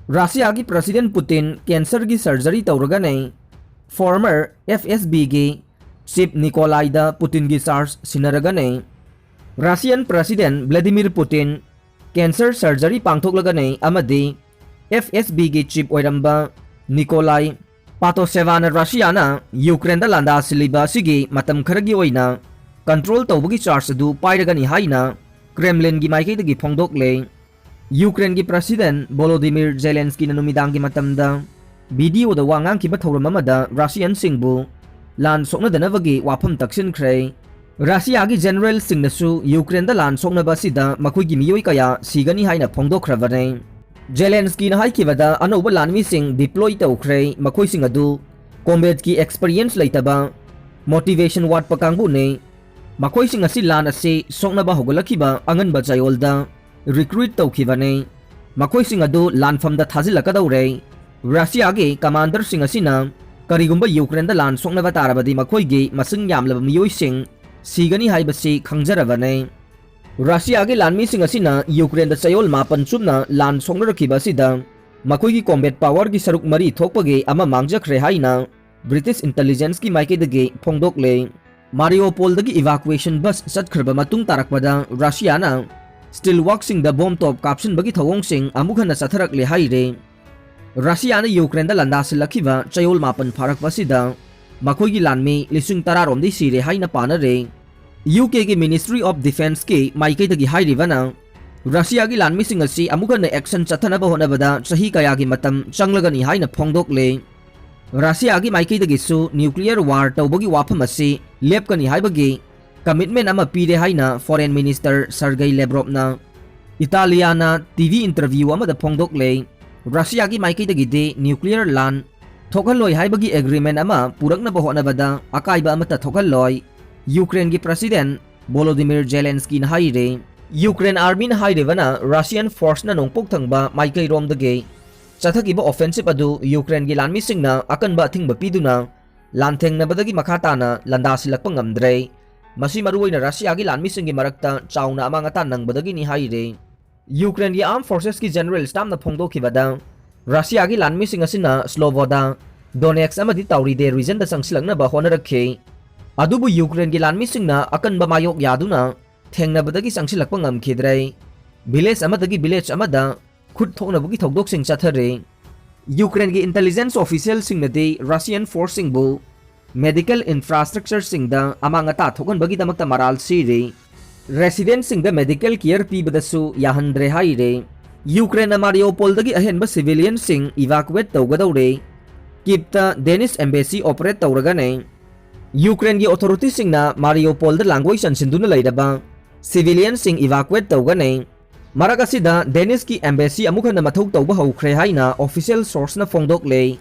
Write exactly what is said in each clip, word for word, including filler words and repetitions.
ꯔꯁꯤꯌꯥꯒꯤ president Putin ꯀꯦꯟꯁꯔꯒꯤ surgery ꯇꯧꯔꯒꯅꯤ꯫ Former F S ꯕꯤꯒꯤ ꯆꯤꯐ ꯅꯤꯀꯣꯂꯥꯏꯗ ꯄꯨꯇꯤꯟꯒꯤ ꯆꯥꯔꯖ ꯁꯤꯟꯅꯔꯒꯅꯤ꯫ Russian president Vladimir Putin cancer surgery ꯄꯥꯡꯊꯣꯛꯂꯒꯅꯤ ꯑꯃꯗꯤ ꯑꯦꯐ ꯑꯦꯁ ꯕꯤꯒꯤ ꯆꯤꯐ ꯑꯣꯏꯔꯝꯕ ꯅꯤꯀꯣꯂꯥꯏ ꯄꯥꯇꯣꯁꯦꯚꯥꯅ ꯔꯁꯤꯌꯥꯅ ꯌꯨꯀ꯭ꯔꯦꯟꯗ ꯂꯥꯟꯗꯥꯁꯤꯜꯂꯤꯕ ꯑꯁꯤꯒꯤ ꯃꯇꯝ ꯈꯔꯒꯤ ꯑꯣꯏꯅ ꯀꯟꯇ꯭ꯔꯣꯜ ꯇꯧꯕꯒꯤ ꯆꯥꯔꯖ ꯑꯗꯨ ꯄꯥꯏꯔꯒꯅꯤ ꯍꯥꯏꯅ ꯀ꯭ꯔꯦꯝꯂꯤꯟꯒꯤ ꯃꯥꯏꯀꯩꯗꯒꯤ ꯐꯣꯡꯗꯣꯛꯂꯦ꯫ ꯌꯨꯀ꯭ꯔꯦꯟꯒꯤ ꯄ꯭ꯔꯁꯤꯗꯦꯟ ꯚꯣꯂꯣꯗꯤꯃꯤꯔ ꯖꯦꯂꯦꯟꯁꯀꯤꯅ ꯅꯨꯃꯤꯗꯥꯡꯒꯤ ꯃꯇꯝꯗ ꯚꯤꯗꯤꯑꯣꯗ ꯋꯥ ꯉꯥꯡꯈꯤꯕ ꯊꯧꯔꯝ ꯑꯃꯗ ꯔꯁꯤꯌꯟꯁꯤꯡꯕꯨ ꯂꯥꯟ ꯁꯣꯛꯅꯗꯅꯕꯒꯤ ꯋꯥꯐꯝ ꯇꯛꯁꯤꯟꯈ꯭ꯔꯦ꯫ ꯔꯁꯤꯌꯥꯒꯤ ꯖꯦꯅꯔꯦꯜꯁꯤꯡꯅꯁꯨ ꯌꯨꯀ꯭ꯔꯦꯟꯗ ꯂꯥꯟ ꯁꯣꯛꯅꯕ ꯑꯁꯤꯗ ꯃꯈꯣꯏꯒꯤ ꯃꯤꯑꯣꯏ ꯀꯌꯥ ꯁꯤꯒꯅꯤ ꯍꯥꯏꯅ ꯐꯣꯡꯗꯣꯛꯈ꯭ꯔꯕꯅꯦ꯫ ꯖꯦꯂꯦꯟꯁꯀꯤꯅ ꯍꯥꯏꯈꯤꯕꯗ ꯑꯅꯧꯕ ꯂꯥꯟꯃꯤꯁꯤꯡ ꯗꯤꯄ꯭ꯂꯣꯏ ꯇꯧꯈ꯭ꯔꯦ, ꯃꯈꯣꯏꯁꯤꯡ ꯑꯗꯨ ꯀꯣꯝꯕꯦꯠꯀꯤ ꯑꯦꯛꯁꯄꯤꯔꯤꯌꯦꯟꯁ ꯂꯩꯇꯕ, ꯃꯣꯇꯤꯚꯦꯁꯟ ꯋꯥꯠꯄ ꯀꯥꯡꯕꯨꯅꯤ꯫ ꯃꯈꯣꯏꯁꯤꯡ ꯑꯁꯤ ꯂꯥꯟ ꯑꯁꯤ ꯁꯣꯛꯅꯕ ꯍꯧꯒꯠꯂꯛꯈꯤꯕ ꯑꯉꯟꯕ ꯆꯌꯣꯜꯗ ꯔꯤꯀ꯭ꯔꯨꯏꯠ ꯇꯧꯈꯤꯕꯅꯤ꯫ ꯃꯈꯣꯏꯁꯤꯡ ꯑꯗꯨ ꯂꯥꯟꯐꯝꯗ ꯊꯥꯖꯤꯜꯂꯛꯀꯗꯧꯔꯦ꯫ ꯔꯁꯤꯌꯥꯒꯤ ꯀꯃꯥꯟꯗꯔꯁꯤꯡ ꯑꯁꯤꯅ ꯀꯔꯤꯒꯨꯝꯕ ꯌꯨꯀ꯭ꯔꯦꯟꯗ ꯂꯥꯟ ꯁꯣꯛꯅꯕ ꯇꯥꯔꯕꯗꯤ ꯃꯈꯣꯏꯒꯤ ꯃꯁꯤꯡ ꯌꯥꯝꯂꯕ ꯃꯤꯑꯣꯏꯁꯤꯡ ꯁꯤꯒꯅꯤ ꯍꯥꯏꯕꯁꯤ ꯈꯪꯖꯔꯕꯅꯤ꯫ ꯔꯁꯤꯌꯥꯒꯤ ꯂꯥꯟꯃꯤꯁꯤꯡ ꯑꯁꯤꯅ ꯌꯨꯀ꯭ꯔꯦꯟꯗ ꯆꯌꯣꯜ ꯃꯥꯄꯟ ꯆꯨꯞꯅ ꯂꯥꯟ ꯁꯣꯛꯅꯔꯛꯈꯤꯕ ꯑꯁꯤꯗ ꯃꯈꯣꯏꯒꯤ ꯀꯣꯝꯕꯦꯠ ꯄꯥꯋꯔꯒꯤ ꯁꯔꯨꯛ ꯃꯔꯤ ꯊꯣꯛꯄꯒꯤ ꯑꯃ ꯃꯥꯡꯖꯈ꯭ꯔꯦ ꯍꯥꯏꯅ ꯕ꯭ꯔꯤꯇꯤꯁ ꯏꯟꯇꯦꯂꯤꯖꯦꯟꯁꯀꯤ ꯃꯥꯏꯀꯩꯗꯒꯤ ꯐꯣꯡꯗꯣꯛꯂꯦ꯫ ꯃꯥꯔꯤꯑꯣꯄꯣꯜꯗꯒꯤ ꯏꯚꯥꯀꯨꯋꯦꯁꯟ ꯕꯁ ꯆꯠꯈ꯭ꯔꯕ ꯃꯇꯨꯡ ꯇꯥꯔꯛꯄꯗ ꯔꯁꯤꯌꯥꯅ ꯁ꯭ꯇꯤꯜ ꯋꯥꯛꯁꯤꯡꯗ ꯕꯣꯝ ꯇꯣꯞ ꯀꯥꯞꯁꯤꯟꯕꯒꯤ ꯊꯧꯑꯣꯡꯁꯤꯡ ꯑꯃꯨꯛ ꯍꯟꯅ ꯆꯠꯊꯔꯛꯂꯦ ꯍꯥꯏꯔꯦ꯫ ꯔꯁꯤꯌꯥꯅ ꯌꯨꯀ꯭ꯔꯦꯟꯗ ꯂꯥꯟꯗꯥꯁꯤꯜꯂꯛꯈꯤꯕ ꯆꯌꯣꯜ ꯃꯥꯄꯟ ꯐꯥꯔꯛꯄ ꯑꯁꯤꯗ ꯃꯈꯣꯏꯒꯤ ꯂꯥꯟꯃꯤ ꯂꯤꯁꯤꯡ ꯇꯔꯥꯔꯣꯝꯗꯤ ꯁꯤꯔꯦ ꯍꯥꯏꯅ ꯄꯥꯅꯔꯦ꯫ ꯌꯨ ꯀꯦꯒꯤ ꯃꯤꯅꯤꯁꯇ꯭ꯔꯤ ꯑꯣꯐ ꯗꯤꯐꯦꯟꯁꯀꯤ ꯃꯥꯏꯀꯩꯗꯒꯤ ꯍꯥꯏꯔꯤꯕꯅ, ꯔꯁꯤꯌꯥꯒꯤ ꯂꯥꯟꯃꯤꯁꯤꯡ ꯑꯁꯤ ꯑꯃꯨꯛ ꯍꯟꯅ ꯑꯦꯛꯁꯟ ꯆꯠꯊꯅꯕ ꯍꯣꯠꯅꯕꯗ ꯆꯍꯤ ꯀꯌꯥꯒꯤ ꯃꯇꯝ ꯆꯪꯂꯒꯅꯤ ꯍꯥꯏꯅ ꯐꯣꯡꯗꯣꯛꯂꯦ꯫ ꯔꯁꯤꯌꯥꯒꯤ ꯃꯥꯏꯀꯩꯗꯒꯤꯁꯨ ꯅ꯭ꯌꯨꯀ꯭ꯂꯤꯌꯔ ꯋꯥꯔ ꯇꯧꯕꯒꯤ ꯋꯥꯐꯝ ꯑꯁꯤ ꯂꯦꯞꯀꯅꯤ ꯍꯥꯏꯕꯒꯤ ꯀꯃꯤꯠꯃꯦꯟ ꯑꯃ ꯄꯤꯔꯦ ꯍꯥꯏꯅ ꯐꯣꯔꯦꯟ ꯃꯤꯅꯤꯁꯇꯔ ꯁꯔꯒꯩ ꯂꯦꯕ꯭ꯔꯣꯞꯅ ꯏꯇꯥꯂꯤꯌꯥꯅ ꯇꯤ ꯚꯤ ꯏꯟꯇꯔꯚ꯭ꯌꯨ ꯑꯃꯗ ꯐꯣꯡꯗꯣꯛꯂꯦ꯫ ꯔꯁꯤꯌꯥꯒꯤ ꯃꯥꯏꯀꯩꯗꯒꯤꯗꯤ ꯅ꯭ꯌꯨꯀ꯭ꯂꯤꯌꯔ ꯂꯥꯟ ꯊꯣꯛꯍꯜꯂꯣꯏ ꯍꯥꯏꯕꯒꯤ ꯑꯦꯒ꯭ꯔꯤꯃꯦꯟ ꯑꯃ ꯄꯨꯔꯛꯅꯕ ꯍꯣꯠꯅꯕꯗ ꯑꯀꯥꯏꯕ ꯑꯃꯠꯇ ꯊꯣꯛꯍꯜꯂꯣꯏ, ꯌꯨꯀ꯭ꯔꯦꯟꯒꯤ ꯄ꯭ꯔꯁꯤꯗꯦꯟ ꯚꯣꯂꯣꯗꯤꯃꯤꯔ ꯖꯦꯂꯦꯟꯁꯀꯤꯅ ꯍꯥꯏꯔꯤ꯫ ꯌꯨꯀ꯭ꯔꯦꯟ ꯑꯥꯔꯃꯤꯅ ꯍꯥꯏꯔꯤꯕꯅ ꯔꯁꯤꯌꯟ ꯐꯣꯔꯁꯅ ꯅꯣꯡꯄꯣꯛ ꯊꯪꯕ ꯃꯥꯏꯀꯩꯔꯣꯝꯗꯒꯤ ꯆꯠꯊꯈꯤꯕ ꯑꯣꯐꯦꯟꯁꯤꯞ ꯑꯗꯨ ꯌꯨꯀ꯭ꯔꯦꯟꯒꯤ ꯂꯥꯟꯃꯤꯁꯤꯡꯅ ꯑꯀꯟꯕ ꯑꯊꯤꯡꯕ ꯄꯤꯗꯨꯅ ꯂꯥꯟꯊꯦꯡꯅꯕꯗꯒꯤ ꯃꯈꯥ ꯇꯥꯅ ꯂꯥꯟꯗꯥꯁꯤꯜꯂꯛꯄ ꯉꯝꯗ꯭ꯔꯦ꯫ ꯃꯁꯤ ꯃꯔꯨꯑꯣꯏꯅ ꯔꯁꯤꯌꯥꯒꯤ ꯂꯥꯟꯃꯤꯁꯤꯡꯒꯤ ꯃꯔꯛꯇ ꯆꯥꯎꯅ ꯑꯃꯥꯡ ꯑꯇꯥ ꯅꯪꯕꯗꯒꯤꯅꯤ ꯍꯥꯏꯔꯤ꯫ ꯌꯨꯀ꯭ꯔꯦꯟꯒꯤ ꯑꯥꯔꯝ ꯐꯣꯔꯁꯦꯁꯀꯤ ꯖꯦꯅꯔꯦꯜ ꯁ꯭ꯇꯥꯐꯅ ꯐꯣꯡꯗꯣꯛꯈꯤꯕꯗ, ꯔꯁꯤꯌꯥꯒꯤ ꯂꯥꯟꯃꯤꯁꯤꯡ ꯑꯁꯤꯅ ꯁ꯭ꯂꯣꯕꯣꯗꯥ, ꯗꯣꯅꯦꯠꯁ ꯑꯃꯗꯤ ꯇꯥꯎꯔꯤꯗꯦ ꯔꯤꯖꯟꯗ ꯆꯪꯁꯤꯜꯂꯛꯅꯕ ꯍꯣꯠꯅꯔꯛꯈꯤ꯫ ꯑꯗꯨꯕꯨ ꯌꯨꯀ꯭ꯔꯦꯟꯒꯤ ꯂꯥꯟꯃꯤꯁꯤꯡꯅ ꯑꯀꯟꯕ ꯃꯥꯌꯣꯛ ꯌꯥꯗꯨꯅ ꯊꯦꯡꯅꯕꯗꯒꯤ ꯆꯪꯁꯤꯜꯂꯛꯄ ꯉꯝꯈꯤꯗ꯭ꯔꯦ꯫ ꯚꯤꯂꯦꯖ ꯑꯃꯗꯒꯤ ꯚꯤꯂꯦꯖ ꯑꯃꯗ ꯈꯨꯠ ꯊꯣꯛꯅꯕꯒꯤ ꯊꯧꯗꯣꯛꯁꯤꯡ ꯆꯠꯊꯔꯤ꯫ ꯌꯨꯀ꯭ꯔꯦꯟꯒꯤ ꯏꯟꯇꯦꯂꯤꯖꯦꯟꯁ ꯑꯣꯐꯤꯁꯤꯌꯦꯜꯁꯤꯡꯅꯗꯤ ꯔꯁꯤꯌꯟ ꯐꯣꯔꯁꯁꯤꯡꯕꯨ ꯃꯦꯗꯤꯀꯦꯜ ꯏꯟꯐ꯭ꯔꯥꯁ꯭ꯇ꯭ꯔꯛꯆꯔꯁꯤꯡꯗ ꯑꯃꯥꯡ ꯑꯇꯥ ꯊꯣꯛꯍꯟꯕꯒꯤꯗꯃꯛꯇ ꯃꯔꯥꯜ ꯁꯤꯔꯤ꯫ ꯔꯦꯁꯤꯗꯦꯟꯠꯁꯤꯡꯗ ꯃꯦꯗꯤꯀꯦꯜ ꯀꯤꯌꯔ ꯄꯤꯕꯗꯁꯨ ꯌꯥꯍꯟꯗ꯭ꯔꯦ ꯍꯥꯏꯔꯦ꯫ ꯌꯨꯀ꯭ꯔꯦꯟꯅ ꯃꯥꯔꯤꯌꯣꯄꯣꯜꯗꯒꯤ ꯑꯍꯦꯟꯕ ꯁꯤꯚꯤꯂꯤꯌꯟꯁꯤꯡ ꯏꯚꯥꯀꯨꯋꯦꯠ ꯇꯧꯒꯗꯧꯔꯦ꯫ ꯀꯤꯞꯇ ꯗꯦꯅꯤꯁ ꯑꯦꯝꯕꯦꯁꯤ ꯑꯣꯄꯔꯦꯠ ꯇꯧꯔꯒꯅꯤ꯫ ꯌꯨꯀ꯭ꯔꯦꯟꯒꯤ ꯑꯣꯊꯣꯔꯤꯇꯤꯁꯤꯡꯅ ꯃꯥꯔꯤꯌꯣꯄꯣꯜꯗ ꯂꯥꯡꯒꯣꯏ ꯆꯟꯁꯤꯟꯗꯨꯅ ꯂꯩꯔꯕ ꯁꯤꯚꯤꯂꯤꯌꯟꯁꯤꯡ ꯏꯚꯥꯀꯨꯋꯦꯠ ꯇꯧꯒꯅꯤ꯫ ꯃꯔꯛ ꯑꯁꯤꯗ ꯗꯦꯅꯤꯁꯀꯤ ꯑꯦꯝꯕꯦꯁꯤ ꯑꯃꯨꯛ ꯍꯟꯅ ꯃꯊꯧ ꯇꯧꯕ ꯍꯧꯈ꯭ꯔꯦ ꯍꯥꯏꯅ ꯑꯣꯐꯤꯁꯤꯌꯦꯜ ꯁꯣꯔꯁꯅ ꯐꯣꯡꯗꯣꯛꯂꯦ꯫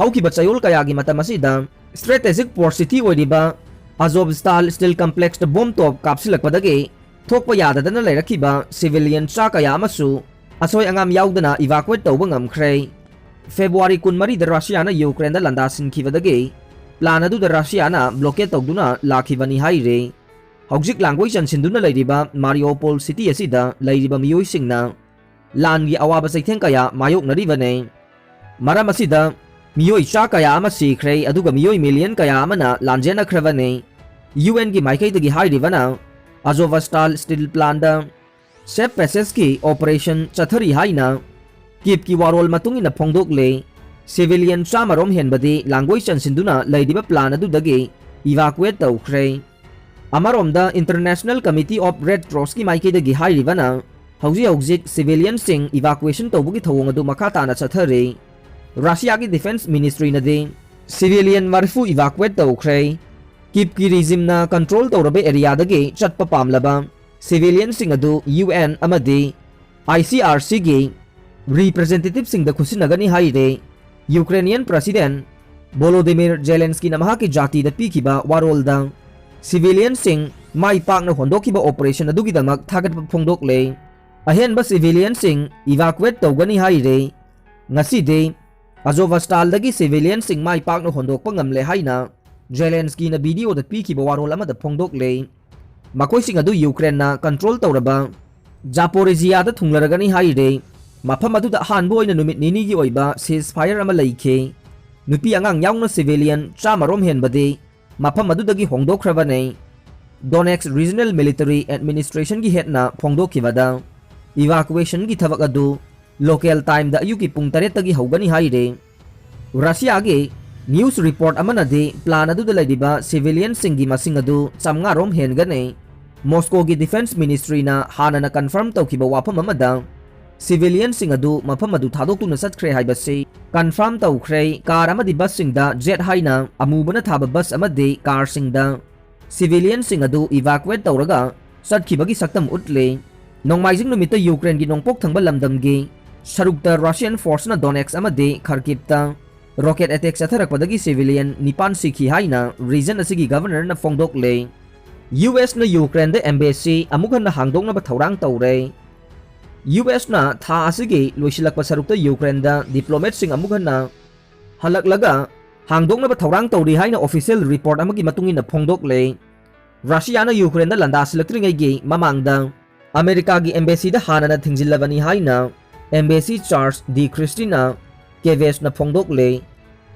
ꯍꯧꯈꯤꯕ ꯆꯌꯣꯜ ꯀꯌꯥꯒꯤ ꯃꯇꯝ ꯑꯁꯤꯗ ꯁ꯭ꯇ꯭ꯔꯦꯇꯦꯖꯤꯛ ꯄꯣꯔꯠ ꯁꯤꯇꯤ ꯑꯣꯏꯔꯤꯕ ꯑꯖꯣꯚꯁ꯭ꯇꯥꯜ ꯁ꯭ꯇꯤꯜ ꯀꯝꯄ꯭ꯂꯦꯛꯁꯇ ꯕꯣꯝ ꯇꯣꯞ ꯀꯥꯞꯁꯤꯜꯂꯛꯄꯗꯒꯤ ꯊꯣꯛꯄ ꯌꯥꯗꯗꯅ ꯂꯩꯔꯛꯈꯤꯕ ꯁꯤꯚꯤꯂꯤꯌꯟ ꯆꯥ ꯀꯌꯥ ꯑꯃꯁꯨ ꯑꯁꯣꯏ ꯑꯉꯥꯝ ꯌꯥꯎꯗꯅ ꯏꯚꯥꯀꯨꯋꯦꯠ ꯇꯧꯕ ꯉꯝꯈ꯭ꯔꯦ꯫ ꯐꯦꯕ꯭ꯔꯨꯋꯥꯔꯤ ꯀꯨꯟꯃꯔꯤꯗ ꯔꯁꯤꯌꯥꯅ ꯌꯨꯀ꯭ꯔꯦꯟꯗ ꯂꯥꯟꯗꯥꯁꯤꯟꯈꯤꯕꯗꯒꯤ ꯄ꯭ꯂꯥꯟ ꯑꯗꯨꯗ ꯔꯁꯤꯌꯥꯅ ꯕ꯭ꯂꯣꯀꯦꯠ ꯇꯧꯗꯨꯅ ꯂꯥꯛꯈꯤꯕꯅꯤ ꯍꯥꯏꯔꯤ꯫ ꯍꯧꯖꯤꯛ ꯂꯥꯡꯒꯣꯏ ꯆꯟꯁꯤꯟꯗꯨꯅ ꯂꯩꯔꯤꯕ ꯃꯥꯔꯤꯌꯣꯄꯣꯜ ꯁꯤꯇꯤ ꯑꯁꯤꯗ ꯂꯩꯔꯤꯕ ꯃꯤꯑꯣꯏꯁꯤꯡꯅ ꯂꯥꯟꯒꯤ ꯑꯋꯥꯕ ꯆꯩꯊꯦꯡ ꯀꯌꯥ ꯃꯥꯌꯣꯛꯅꯔꯤꯕꯅꯤ꯫ ꯃꯔꯝ ꯑꯁꯤꯗ ꯃꯤꯑꯣꯏ ꯆꯥ ꯀꯌꯥ ꯑꯃ ꯁꯤꯈ꯭ꯔꯦ, ꯑꯗꯨꯒ ꯃꯤꯑꯣꯏ ꯃꯤꯂꯤꯌꯟ ꯀꯌꯥ ꯑꯃꯅ ꯂꯥꯟꯖꯦꯟꯅꯈ꯭ꯔꯕꯅꯤ꯫ ꯌꯨ ꯑꯦꯟꯒꯤ ꯃꯥꯏꯀꯩꯗꯒꯤ ꯍꯥꯏꯔꯤꯕꯅ ꯑꯖꯣꯚꯁ꯭ꯇꯥꯜ ꯁ꯭ꯇꯤꯜ ꯄ꯭ꯂꯥꯟꯗ ꯁꯦꯐ ꯄꯦꯁꯦꯖꯀꯤ ꯑꯣꯄꯔꯦꯁꯟ ꯆꯠꯊꯔꯤ ꯍꯥꯏꯅ ꯀꯤꯞꯀꯤ ꯋꯥꯔꯣꯜ ꯃꯇꯨꯡ ꯏꯟꯅ ꯐꯣꯡꯗꯣꯛꯂꯦ꯫ ꯁꯤꯚꯤꯂꯤꯌꯟ ꯆꯥꯃꯔꯣꯝ ꯍꯦꯟꯕꯗꯤ ꯂꯥꯡꯒꯣꯏ ꯆꯟꯁꯤꯟꯗꯨꯅ ꯂꯩꯔꯤꯕ ꯄ꯭ꯂꯥꯟ ꯑꯗꯨꯗꯒꯤ ꯏꯚꯥꯀꯨꯋꯦꯠ ꯇꯧꯈ꯭ꯔꯦ꯫ ꯑꯃꯔꯣꯝꯗ, ꯏꯟꯇꯔꯅꯦꯁꯅꯦꯜ ꯀꯃꯤꯇꯤ ꯑꯣꯐ ꯔꯦꯗ ꯀ꯭ꯔꯣꯁꯀꯤ ꯃꯥꯏꯀꯩꯗꯒꯤ ꯍꯥꯏꯔꯤꯕꯅ, ꯍꯧꯖꯤꯛ ꯍꯧꯖꯤꯛ ꯁꯤꯚꯤꯂꯤꯌꯟꯁꯤꯡ ꯏꯚꯥꯀꯨꯋꯦꯁꯟ ꯇꯧꯕꯒꯤ ꯊꯧꯑꯣꯡ ꯑꯗꯨ ꯃꯈꯥ ꯇꯥꯅ ꯆꯠꯊꯔꯤ꯫ ꯔꯁꯤꯌꯥꯒꯤ ꯗꯤꯐꯦꯟꯁ ꯃꯤꯅꯤꯁꯇ꯭ꯔꯤꯅꯗꯤ ꯁꯤꯚꯤꯂꯤꯌꯟ ꯃꯔꯤꯐꯨ ꯏꯚꯥꯀꯨꯋꯦꯠ ꯇꯧꯈ꯭ꯔꯦ꯫ ꯀꯤꯞꯀꯤ ꯔꯤꯖꯤꯝꯅ ꯀꯟꯇ꯭ꯔꯣꯜ ꯇꯧꯔꯕ ꯑꯦꯔꯤꯌꯥꯗꯒꯤ ꯆꯠꯄ ꯄꯥꯝꯂꯕ ꯁꯤꯚꯤꯂꯤꯌꯟꯁꯤꯡ ꯑꯗꯨ ꯌꯨ ꯑꯦꯟ ꯑꯃꯗꯤ ꯑꯥꯏ ꯁꯤ ꯑꯥꯔ ꯁꯤꯒꯤ ꯔꯤꯄ꯭ꯔꯖꯦꯟꯇꯦꯇꯤꯚꯁꯤꯡꯗ ꯈꯨꯠꯁꯤꯟꯅꯒꯅꯤ ꯍꯥꯏꯔꯦ꯫ ꯌꯨꯀ꯭ꯔꯦꯅꯤꯌꯟ ꯄ꯭ꯔꯁꯤꯗꯦꯟ ꯚꯣꯂꯣꯗꯤꯃꯤꯔ ꯖꯦꯂꯦꯟꯁꯀꯤꯅ ꯃꯍꯥꯛꯀꯤ ꯖꯥꯇꯤꯗ ꯄꯤꯈꯤꯕ ꯋꯥꯔꯣꯜꯗ ꯁꯤꯚꯤꯂꯤꯌꯟꯁꯤꯡ ꯃꯥꯏ ꯄꯥꯛꯅ ꯍꯣꯟꯗꯣꯛꯈꯤꯕ ꯑꯣꯄꯔꯦꯁꯟ ꯑꯗꯨꯒꯤꯗꯃꯛ ꯊꯥꯒꯠꯄ ꯐꯣꯡꯗꯣꯛꯂꯦ꯫ ꯑꯍꯦꯟꯕ ꯁꯤꯚꯤꯂꯤꯌꯟꯁꯤꯡ ꯏꯚꯥꯀꯨꯋꯦꯠ ꯇꯧꯒꯅꯤ ꯍꯥꯏꯔꯦ꯫ ꯉꯁꯤꯗꯤ ꯑꯖꯣꯚꯁ꯭ꯇꯥꯜꯗꯒꯤ ꯁꯤꯚꯤꯂꯤꯌꯟꯁꯤꯡ ꯃꯥꯏ ꯄꯥꯛꯅ ꯍꯣꯟꯗꯣꯛꯄ ꯉꯝꯂꯦ ꯍꯥꯏꯅ ꯖꯦꯂꯦꯟꯁꯀꯤꯅ ꯚꯤꯗꯤꯑꯣꯗ ꯄꯤꯈꯤꯕ ꯋꯥꯔꯣꯜ ꯑꯃꯗ ꯐꯣꯡꯗꯣꯛꯂꯦ꯫ ꯃꯈꯣꯏꯁꯤꯡ ꯑꯗꯨ ꯌꯨꯀ꯭ꯔꯦꯟꯅ ꯀꯟꯇ꯭ꯔꯣꯜ ꯇꯧꯔꯕ ꯖꯥꯄꯣꯔꯤꯖꯤꯌꯥꯗ ꯊꯨꯡꯂꯔꯒꯅꯤ ꯍꯥꯏꯔꯦ꯫ ꯃꯐꯝ ꯑꯗꯨꯗ ꯑꯍꯥꯟꯕ ꯑꯣꯏꯅ ꯅꯨꯃꯤꯠ ꯅꯤꯅꯤꯒꯤ ꯑꯣꯏꯕ ceasefire ꯑꯃ ꯂꯩꯈꯤ꯫ ꯅꯨꯄꯤ ꯑꯉꯥꯡ ꯌꯥꯎꯅ civilian ꯆꯥꯝꯃ ꯔꯣꯝ ꯍꯦꯟꯕꯗꯤ ꯃꯐꯝ ꯑꯗꯨꯗꯒꯤ ꯍꯣꯡꯗꯣꯛꯈ꯭ꯔꯕꯅꯤ꯫ Donetsk Regional Military Administrationꯒꯤ headꯅ ꯐꯣꯡꯗꯣꯛꯈꯤꯕꯗ, evacuationꯒꯤ ꯊꯕꯛ ꯑꯗꯨ local timeꯗ ꯑꯌꯨꯛꯀꯤ ꯄꯨꯡ ꯇꯔꯦꯠꯇꯒꯤ ꯍꯧꯒꯅꯤ ꯍꯥꯏꯔꯦ꯫ ꯔꯁꯤꯌꯥꯒꯤ news report ꯑꯃꯅꯗꯤ plan ꯑꯗꯨꯗ ꯂꯩꯔꯤꯕ civilianꯁꯤꯡꯒꯤ ꯃꯁꯤꯡ ꯑꯗꯨ ꯆꯥꯝꯃꯉꯥ ꯔꯣꯝ ꯍꯦꯟꯒꯅꯤ꯫ ꯃꯣꯁꯀꯣꯒꯤ Defence Ministryꯅ ꯍꯥꯟꯅꯅ confirm ꯇꯧꯈꯤꯕ ꯋꯥꯐꯝ ꯑꯃꯗ, civilianꯁꯤꯡ ꯑꯗꯨ ꯃꯐꯝ ꯑꯗꯨ ꯊꯥꯗꯣꯛꯇꯨꯅ ꯆꯠꯈ꯭ꯔꯦ ꯍꯥꯏꯕꯁꯤ confirm ꯇꯧꯈ꯭ꯔꯦ꯫ Car ꯑꯃꯗꯤ busꯁꯤꯡꯗ, jet ꯍꯥꯏꯅ ꯑꯃꯨꯕꯅ ꯊꯥꯕ bus ꯑꯃꯗꯤ carꯁꯤꯡꯗ civilianꯁꯤꯡ ꯑꯗꯨ evacuate ꯇꯧꯔꯒ ꯆꯠꯈꯤꯕꯒꯤ ꯁꯛꯇꯝ ꯎꯠꯂꯤ꯫ ꯅꯣꯡꯃꯥꯏꯖꯤꯡ ꯅꯨꯃꯤꯠꯇ ꯌꯨꯀ꯭ꯔꯦꯟꯒꯤ ꯅꯣꯡꯄꯣꯛ ꯊꯪꯕ ꯂꯝꯗꯝꯒꯤ ꯁꯔꯨꯛꯇ Russian forceꯅ Donetsk ꯑꯃꯗꯤ Kharkivꯇ rocket attack ꯆꯠꯊꯔꯛꯄꯗꯒꯤ civilian ꯅꯤꯄꯥꯟ ꯁꯤꯈꯤ ꯍꯥꯏꯅ region ꯑꯁꯤꯒꯤ governorꯅ ꯐꯣꯡꯗꯣꯛꯂꯦ꯫ USꯅ ꯌꯨꯀ꯭ꯔꯦꯟꯗ embassy ꯑꯃꯨꯛ ꯍꯟꯅ ꯍꯥꯡꯗꯣꯛꯅꯕ ꯊꯧꯔꯥꯡ ꯇꯧꯔꯦ꯫ USꯅ ꯊꯥ ꯑꯁꯤꯒꯤ ꯂꯣꯏꯁꯤꯜꯂꯛꯄ ꯁꯔꯨꯛꯇ ꯌꯨꯀ꯭ꯔꯦꯟꯗ diplomatꯁꯤꯡ ꯑꯃꯨꯛ ꯍꯟꯅ ꯍꯜꯂꯛꯂꯒ ꯍꯥꯡꯗꯣꯛꯅꯕ ꯊꯧꯔꯥꯡ ꯇꯧꯔꯤ ꯍꯥꯏꯅ official report ꯑꯃꯒꯤ ꯃꯇꯨꯡ ꯏꯟꯅ ꯐꯣꯡꯗꯣꯛꯂꯦ꯫ ꯔꯁꯤꯌꯥꯅ ꯌꯨꯀ꯭ꯔꯦꯟꯗ ꯂꯥꯟꯗꯥꯁꯤꯜꯂꯛꯇ꯭ꯔꯤꯉꯩꯒꯤ ꯃꯃꯥꯡꯗ ꯑꯃꯦꯔꯤꯀꯥꯒꯤ embassyꯗ ꯍꯥꯟꯅꯅ ꯊꯤꯡꯖꯤꯜꯂꯕꯅꯤ ꯍꯥꯏꯅ embassy Charles de Christina Kevesꯅ ꯐꯣꯡꯗꯣꯛꯂꯦ꯫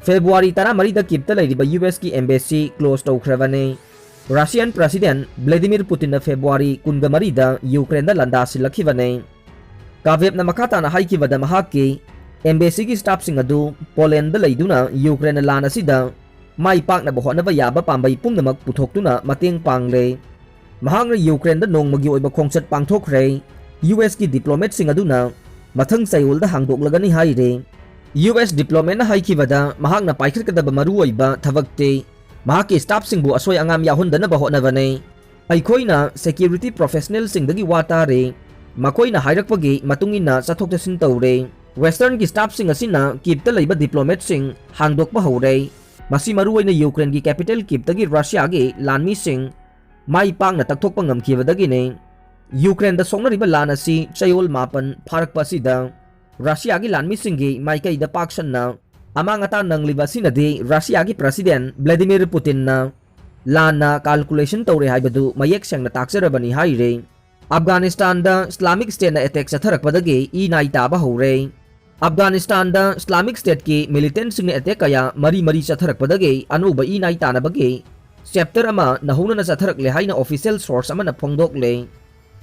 February ꯇꯔꯥꯃꯔꯤꯗ Kyivꯇ ꯂꯩꯔꯤꯕ USꯀꯤ embassy close ꯇꯧꯈ꯭ꯔꯕꯅꯤ꯫ Russian President Vladimir Putinꯅ February ꯀꯨꯟꯒ ꯃꯔꯤꯗ ꯌꯨꯀ꯭ꯔꯦꯟꯗ ꯂꯥꯟꯗꯥꯁꯤꯜꯂꯛꯈꯤꯕꯅꯤ꯫ Kevesꯅ ꯃꯈꯥ ꯇꯥꯅ ꯍꯥꯏꯈꯤꯕꯗ, ꯃꯍꯥꯛꯀꯤ embassyꯒꯤ staffꯁꯤꯡ ꯑꯗꯨ Polandꯗ ꯂꯩꯗꯨꯅ ꯌꯨꯀ꯭ꯔꯦꯟꯅ ꯂꯥꯟ ꯑꯁꯤꯗ ꯃꯥꯏ ꯄꯥꯛꯅꯕ ꯍꯣꯠꯅꯕ ꯌꯥꯕ ꯄꯥꯝꯕꯩ ꯄꯨꯝꯅꯃꯛ ꯄꯨꯊꯣꯛꯇꯨꯅ ꯃꯇꯦꯡ ꯄꯥꯡꯂꯦ꯫ ꯃꯍꯥꯛꯅ ꯌꯨꯀ꯭ꯔꯦꯟꯗ ꯅꯣꯡꯃꯒꯤ ꯑꯣꯏꯕ ꯈꯣꯡꯆꯠ ꯄꯥꯡꯊꯣꯛꯈ꯭ꯔꯦ꯫ USꯀꯤ diplomatꯁꯤꯡ ꯑꯗꯨꯅ ꯃꯊꯪ ꯆꯌꯣꯜꯗ ꯍꯥꯡꯗꯣꯛꯂꯒꯅꯤ ꯍꯥꯏꯔꯦ꯫ US diplomatꯅ ꯍꯥꯏꯈꯤꯕꯗ, ꯃꯍꯥꯛꯅ ꯄꯥꯏꯈꯠꯀꯗꯕ ꯃꯔꯨꯑꯣꯏꯕ ꯊꯕꯛꯇꯤ ꯃꯍꯥꯛꯀꯤ staffꯁꯤꯡꯕꯨ ꯑꯁꯣꯏ ꯑꯉꯥꯝ ꯌꯥꯎꯍꯟꯗꯅꯕ ꯍꯣꯠꯅꯕꯅꯤ꯫ ꯑꯩꯈꯣꯏꯅ security professionalꯁꯤꯡꯗꯒꯤ ꯋꯥ ꯇꯥꯔꯦ꯫ ꯃꯈꯣꯏꯅ ꯍꯥꯏꯔꯛꯄꯒꯤ ꯃꯇꯨꯡ ꯏꯟꯅ ꯆꯠꯊꯣꯛ ꯆꯠꯁꯤꯟ ꯇꯧꯔꯦ꯫ Westernꯒꯤ staffꯁꯤꯡ ꯑꯁꯤꯅ Kyivꯇ ꯂꯩꯕ diplomatꯁꯤꯡ ꯍꯥꯡꯗꯣꯛꯄ ꯍꯧꯔꯦ꯫ ꯃꯁꯤ ꯃꯔꯨꯑꯣꯏꯅ ꯌꯨꯀ꯭ꯔꯦꯟꯒꯤ capital Kyivꯇꯒꯤ ꯔꯁꯤꯌꯥꯒꯤ ꯂꯥꯟꯃꯤꯁꯤꯡ ꯃꯥꯏ ꯄꯥꯛꯅ ꯇꯛꯊꯣꯛꯄ ꯉꯝꯈꯤꯕꯗꯒꯤꯅꯤ꯫ ꯌꯨꯀ꯭ꯔꯦꯟꯗ ꯁꯣꯛꯅꯔꯤꯕ ꯂꯥꯟ ꯑꯁꯤ ꯆꯌꯣꯜ ꯃꯥꯄꯟ ꯐꯥꯔꯛꯄ ꯑꯁꯤꯗ ꯔꯁꯤꯌꯥꯒꯤ ꯂꯥꯟꯃꯤꯁꯤꯡꯒꯤ ꯃꯥꯏꯀꯩꯗ ꯄꯥꯛ ꯁꯟꯅ ꯑꯃꯥꯡ ꯑꯇꯥ ꯅꯪꯂꯤꯕ ꯑꯁꯤꯅꯗꯤ ꯔꯁꯤꯌꯥꯒꯤ President Vladimir Putinꯅ ꯂꯥꯟꯅ calculation ꯇꯧꯔꯦ ꯍꯥꯏꯕꯗꯨ ꯃꯌꯦꯛ ꯁꯦꯡꯅ ꯇꯥꯛꯆꯔꯕꯅꯤ ꯍꯥꯏꯔꯦ꯫ ꯑꯐꯒꯥꯅꯤꯁꯇꯥꯟꯗ ꯏꯁꯂꯥꯃꯤꯛ ꯁ꯭ꯇꯦꯠꯅ ꯑꯦꯇꯦꯛ ꯆꯠꯊꯔꯛꯄꯗꯒꯤ ꯏ ꯅꯥꯏ ꯇꯥꯕ ꯍꯧꯔꯦ꯫ ꯑꯐꯒꯥꯅꯤꯁꯇꯥꯟꯗ ꯏꯁꯂꯥꯃꯤꯛ ꯁ꯭ꯇꯦꯠꯀꯤ ꯃꯤꯂꯤꯇꯦꯟꯠꯁꯤꯡꯅ ꯑꯦꯇꯦꯛ ꯀꯌꯥ ꯃꯔꯤ ꯃꯔꯤ ꯆꯠꯊꯔꯛꯄꯗꯒꯤ ꯑꯅꯧꯕ ꯏ ꯅꯥꯏ ꯇꯥꯅꯕꯒꯤ ꯆꯦꯞꯇꯔ ꯑꯃ ꯅꯧꯍꯧꯅꯅ ꯆꯠꯊꯔꯛꯂꯦ ꯍꯥꯏꯅ ꯑꯣꯐꯤꯁꯤꯌꯦꯜ ꯁꯣꯔꯁ ꯑꯃꯅ ꯐꯣꯡꯗꯣꯛꯂꯦ꯫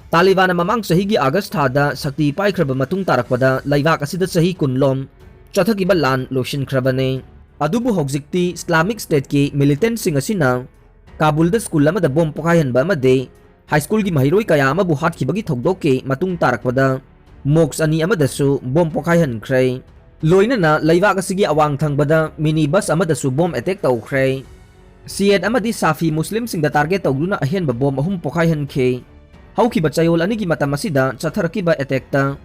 ꯇꯥꯂꯤꯕꯥꯟꯅ ꯃꯃꯥꯡ ꯆꯍꯤꯒꯤ ꯑꯥꯒꯁ ꯊꯥꯗ ꯁꯛꯇꯤ ꯄꯥꯏꯈ꯭ꯔꯕ ꯃꯇꯨꯡ ꯇꯥꯔꯛꯄꯗ ꯂꯩꯕꯥꯛ ꯑꯁꯤꯗ ꯆꯍꯤ ꯀꯨꯟ ꯂꯣꯝ ꯆꯠꯊꯈꯤꯕ ꯂꯥꯟ ꯂꯣꯏꯁꯤꯟꯈ꯭ꯔꯕꯅꯤ꯫ ꯑꯗꯨꯕꯨ ꯍꯧꯖꯤꯛꯇꯤ ꯏꯁꯂꯥꯃꯤꯛ ꯁ꯭ꯇꯦꯠꯀꯤ ꯃꯤꯂꯤꯇꯦꯟꯠꯁꯤꯡ ꯑꯁꯤꯅ ꯀꯥꯕꯨꯜꯗ ꯁ꯭ꯀꯨꯜ ꯑꯃꯗ ꯕꯣꯝ ꯄꯣꯈꯥꯏꯍꯟꯕ ꯑꯃꯗꯤ ꯍꯥꯏ ꯁ꯭ꯀꯨꯜꯒꯤ ꯃꯍꯩꯔꯣꯏ ꯀꯌꯥ ꯑꯃꯕꯨ ꯍꯥꯠꯈꯤꯕꯒꯤ ꯊꯧꯗꯣꯛꯀꯤ ꯃꯇꯨꯡ ꯇꯥꯔꯛꯄꯗ ꯃꯣꯛꯁ ꯑꯅꯤ ꯑꯃꯗꯁꯨ ꯕꯣꯝ ꯄꯣꯈꯥꯏꯍꯟꯈ꯭ꯔꯦ꯫ ꯂꯣꯏꯅꯅ ꯂꯩꯕꯥꯛ ꯑꯁꯤꯒꯤ ꯑꯋꯥꯡ ꯊꯪꯕꯗ ꯃꯤꯅꯤ ꯕꯁ ꯑꯃꯗꯁꯨ ꯕꯣꯝ ꯑꯦꯇꯦꯛ ꯇꯧꯈ꯭ꯔꯦ꯫ ꯁꯤꯌꯦꯠ ꯑꯃꯗꯤ ꯁꯥꯐꯤ ꯃꯨꯁꯂꯤꯝꯁꯤꯡꯗ ꯇꯥꯔꯒꯦꯠ ꯇꯧꯗꯨꯅ ꯑꯍꯦꯟꯕ ꯕꯣꯝ ꯑꯍꯨꯝ ꯄꯣꯈꯥꯏꯍꯟꯈꯤ꯫ ꯍꯧꯈꯤꯕ ꯆꯌꯣꯜ ꯑꯅꯤꯒꯤ ꯃꯇꯝ ꯑꯁꯤꯗ ꯆꯠꯊꯔꯛꯈꯤꯕ ꯑꯦꯇꯦꯛꯇ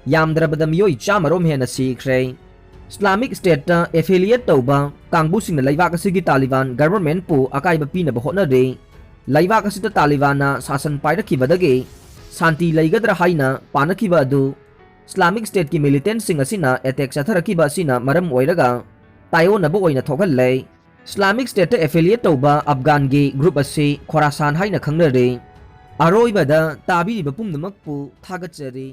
ꯌꯥꯝꯗ꯭ꯔꯕꯗ ꯃꯤꯑꯣꯏ ꯆꯥꯝꯃ ꯔꯣꯝ ꯍꯦꯟꯅ ꯁꯤꯈ꯭ꯔꯦ꯫ ꯏꯁꯂꯥꯃꯤꯛ ꯁ꯭ꯇꯦꯠꯇ ꯑꯦꯐꯤꯂꯤꯌꯦꯠ ꯇꯧꯕ ꯀꯥꯡꯕꯨꯁꯤꯡꯅ ꯂꯩꯕꯥꯛ ꯑꯁꯤꯒꯤ ꯇꯥꯂꯤꯕꯥꯟ ꯒꯚꯔꯟꯃꯦꯟꯠꯄꯨ ꯑꯀꯥꯏꯕ ꯄꯤꯅꯕ ꯍꯣꯠꯅꯔꯤ꯫ ꯂꯩꯕꯥꯛ ꯑꯁꯤꯗ ꯇꯥꯂꯤꯕꯥꯟꯅ ꯁꯥꯁꯟ ꯄꯥꯏꯔꯛꯈꯤꯕꯗꯒꯤ ꯁꯥꯟꯇꯤ ꯂꯩꯒꯗ꯭ꯔꯥ ꯍꯥꯏꯅ ꯄꯥꯅꯈꯤꯕ ꯑꯗꯨ ꯏꯁꯂꯥꯃꯤꯛ ꯁ꯭ꯇꯦꯠꯀꯤ ꯃꯤꯂꯤꯇꯦꯟꯠꯁꯤꯡ ꯑꯁꯤꯅ ꯑꯦꯇꯦꯛ ꯆꯠꯊꯔꯛꯈꯤꯕ ꯑꯁꯤꯅ ꯃꯔꯝ ꯑꯣꯏꯔꯒ ꯇꯥꯏꯑꯣꯟꯅꯕ ꯑꯣꯏꯅ ꯊꯣꯛꯍꯜꯂꯦ꯫ ꯏꯁꯂꯥꯃꯤꯛ ꯁ꯭ꯇꯦꯠꯇ ꯑꯦꯐꯤꯂꯤꯌꯦꯠ ꯇꯧꯕ ꯑꯐꯒꯥꯟꯒꯤ ꯒ꯭ꯔꯨꯞ ꯑꯁꯤ ꯈꯣꯔꯥꯁꯥꯟ ꯍꯥꯏꯅ ꯈꯪꯅꯔꯤ꯫ ꯑꯔꯣꯏꯕꯗ ꯇꯥꯕꯤꯔꯤꯕ ꯄꯨꯝꯅꯃꯛꯄꯨ ꯊꯥꯒꯠꯆꯔꯤ꯫